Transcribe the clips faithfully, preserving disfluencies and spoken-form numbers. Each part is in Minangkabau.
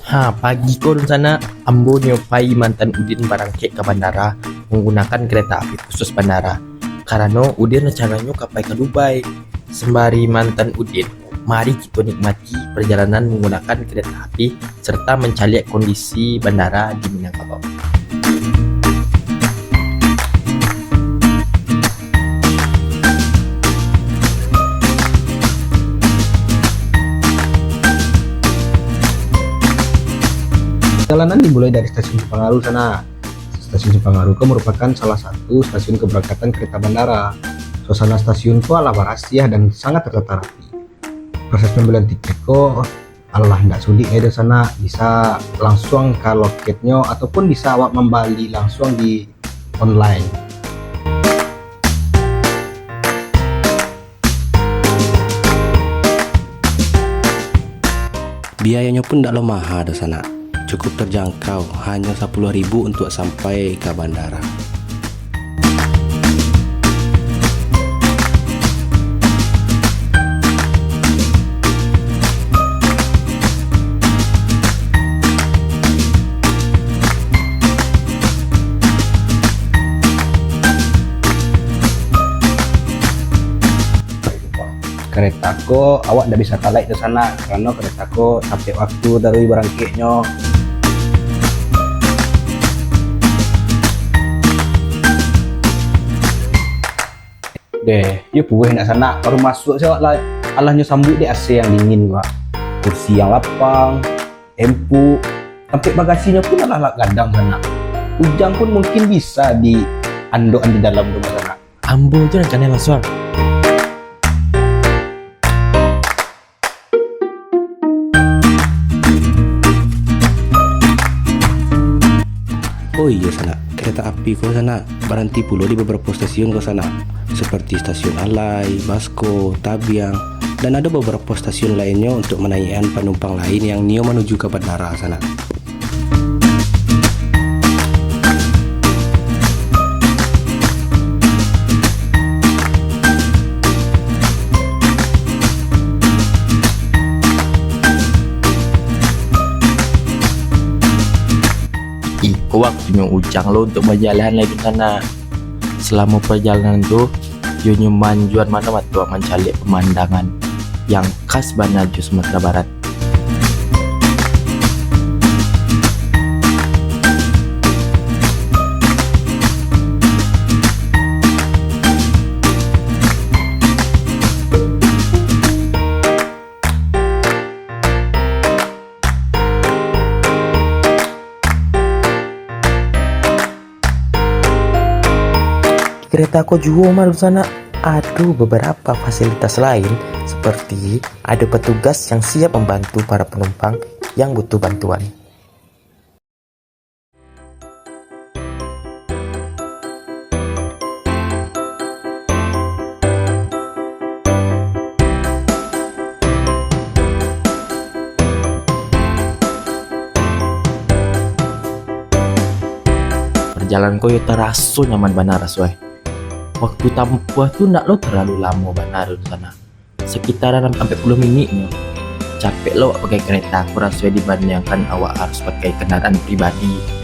Ha, pagi ko dunsanak, ambo nio pai mantan Udin barangkek ka bandara manggunakan kareta api khusus bandara. Karano Udin rancananyo ka pai ka Dubai. Sambari mantan Udin, mari kito nikmati parjalanan manggunakan kareta api serta mancaliak kondisi bandara di Minangkabau. Perjalanan dimulai dari Stasiun Simpang Aru sana. Stasiun Simpang Aru ko merupakan salah satu stasiun keberangkatan kereta bandara. Suasana stasiun ko alah barasiah dan sangat tertata rapi. Proses pembelian tiket ko alah ndak sulik lai dunsanak, bisa langsuang ka loketnyo ataupun bisa awak mambali langsuang di online. Biayonyo pun ndak lo maha dunsanak, cukup terjangkau, hanyo sapuluah ribu untuak sampai ka bandara. Kareta ko awak ndak bisa talaik dunsanak, karano kareta ko tapek waktu taruih barangkeknyo. Deh, yo puguah dunsanak, baru masuak se awak lah, alah nyo sambuik dek A C yang dingin ko. Kursi yang lapang, empuk, tampek bagasinyo pun alah lah gadang sanak. Ujang pun mungkin bisa di andokan di dalam tu sanak. Ambo tu nan kanai masuak. Oh iyo sanak, kareta api ko sanak baranti pulo di babarapo stasiun ko sanak, seperti Stasiun Alai, Basko, Tabiang, dan ado babarapo stasiun lainnyo untuk manaiakan panumpang lain yang nio manuju ka bandara sanak. Iko waktunyo Ujang lo untuk bajalan lai dunsanak. Salamo pajalanan tu, yo nyaman juo mano mato mancaliak pamandangan yang khas bana jo Sumatera Barat. Di kareta ko juo mah dunsanak ado babarapo fasilitas lain, seperti ado petugas yang siap mambantu para panumpang yang butuh bantuan. Pajalanan ko yo taraso nyaman bana raso e. Waktu tampuah tu ndak lo talalu lamo bana dunsanak. Sakitaran ampek puluah minik nyo. Capek lo awak pakai kareta ko raso e dibandiangkan awak harus pakai kandaraan pribadi.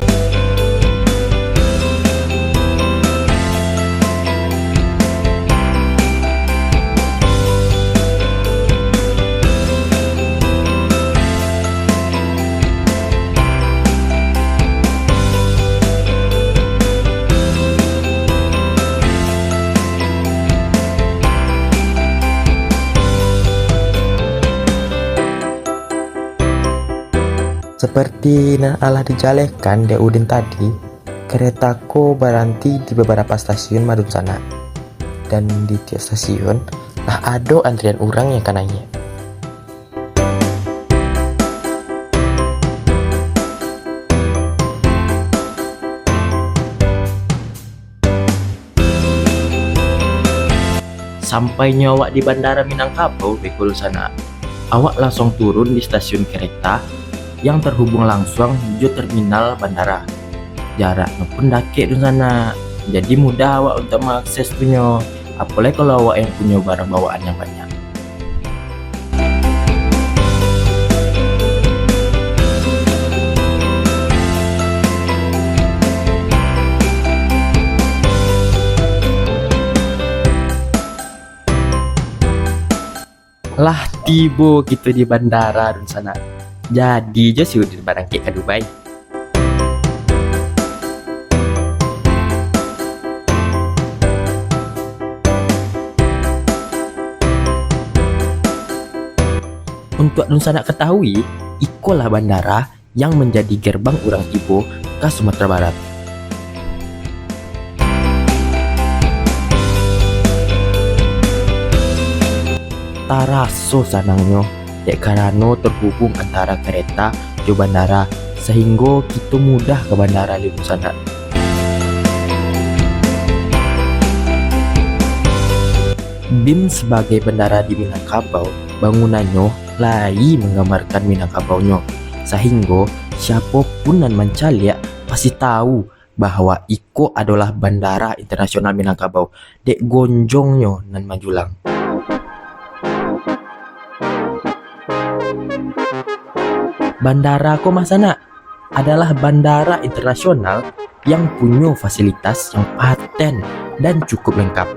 Seperti nan alah dijalehkan dek Udin tadi, kareta ko baranti di babarapo stasiun mah dunsanak, dan di tiok stasiun lah ado antrian urang yang ka naiak. Sampainyo awak di Bandara Minangkabau, beko dunsanak, awak lansuang turun di stasiun kareta yang tarhubung lansuang jo terminal bandara. Jaraknyo pun dakek dunsanak, jadi mudah awak untuak mangakses tu nyo, apolai kalau awak yang punyo barang bawaan yang banyak. Lah tibo kito di bandara, dunsanak. Jadi jo si Udin barangkek ka Dubai. Untuak dunsanak katahui, ikolah bandara yang manjadi gerbang urang tibo ka Sumatera Barat. Taraso sanangnyo, dek karano terhubung antara kareta jo bandara, sahinggo kito mudah ka bandara, dunsanak. BIM sabagai bandara di Minangkabau, bangunannyo lai manggambarkan Minangkabaunyo, sahinggo siapo pun nan mancaliak pasti tahu bahwa iko adolah Bandara Internasional Minangkabau, dek gonjongnyo nan manjulang. Bandara ko mah sanak adalah bandara internasional yang punyo fasilitas yang paten dan cukup lengkap.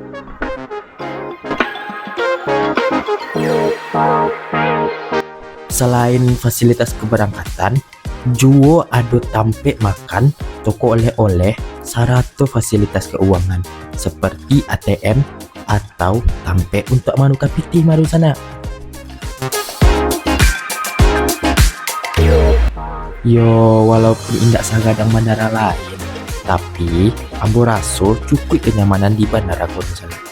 Salain fasilitas keberangkatan, juo ado tampek makan, toko oleh-oleh, sarato fasilitas keuangan seperti A T M atau tampek untuak manukar pitih, dunsanak. Yo, walaupun indak sagadang bandara lain, tapi ambo raso cukuik kenyamanan di bandara ko, dunsanak.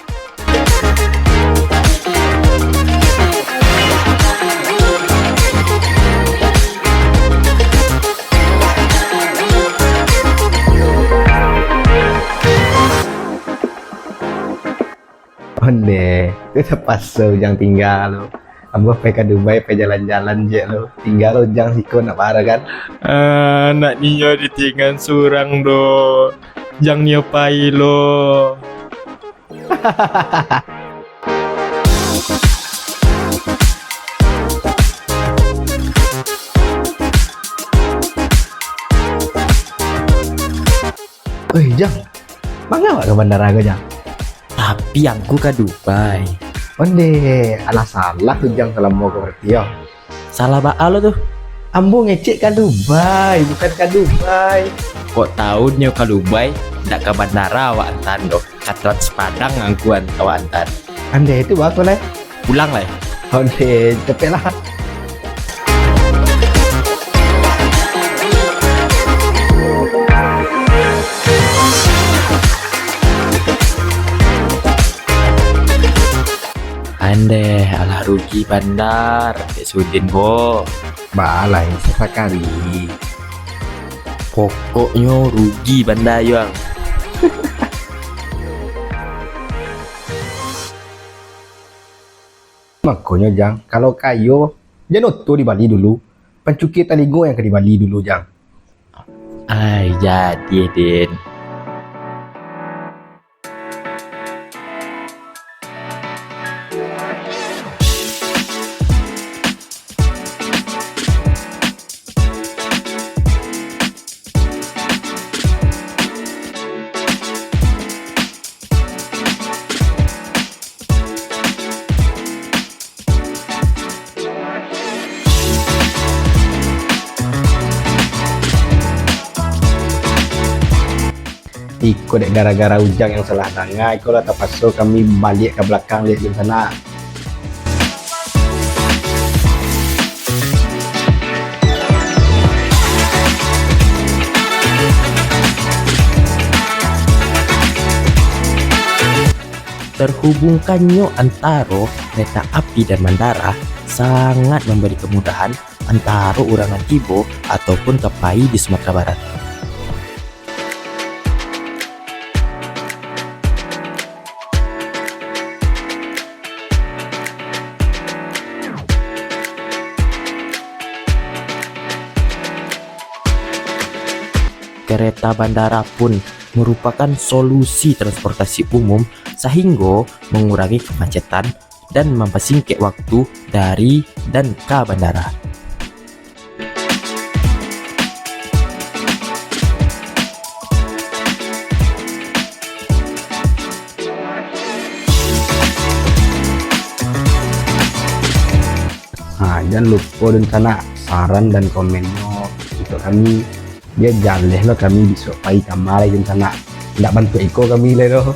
Ondeh, tu tapaso Ujang tingga lo. Ambo pai ka Dubai, pai jalan-jalan je lo. Tingga lo Ujang siko nak bara kan? Ah, nak nio ditinggan surang do. Jan nio pai lo. Oi, Jang. Manga awak ka bandara ko, Jang? Tapi angku ka Dubai. Ondeh, alah salah tu, Jang, salamo ko barati, yo. Salah baa lo tu? Ambo ngecek ka Dubai, bukan ka Dubai. Kok tahu nyo ka Dubai, ndak ka bandara awak antaan doh. Ka Trans Padang angku an-, awak antaan. Andeh, itu baa ko lai? Pulang lai. Ondeh, capek lah. Andeh, alah rugi bandar, Dek Sudin ko. Baa lai, sasakali. Pokoknyo rugi bandar, Yuang. Makonyo, Jang, kalau kayo, jan oto dibali dulu. Pancukia talingo yang ka dibali dulu, Jang. Ai, jadi, Din. Iko dek gara-gara Ujang yang salah danga, iko lah tapaso kami baliak ka balakang, liak di sana. Terhubungkannyo antaro kereta api dan bandara sangat mambari kemudahan antaro urang nan tibo ataupun ka pai di Sumatera Barat. Kereta bandara pun merupakan solusi transportasi umum sahinggo mengurangi kemacetan dan mampasingkek waktu dari dan ka bandara. Jan lupo dunsanak saran dan komennyo untuak kami. Bia jaleh lo kami bisuak pai kama lai dunsanak. Ndak bantuak iko kami lai doh.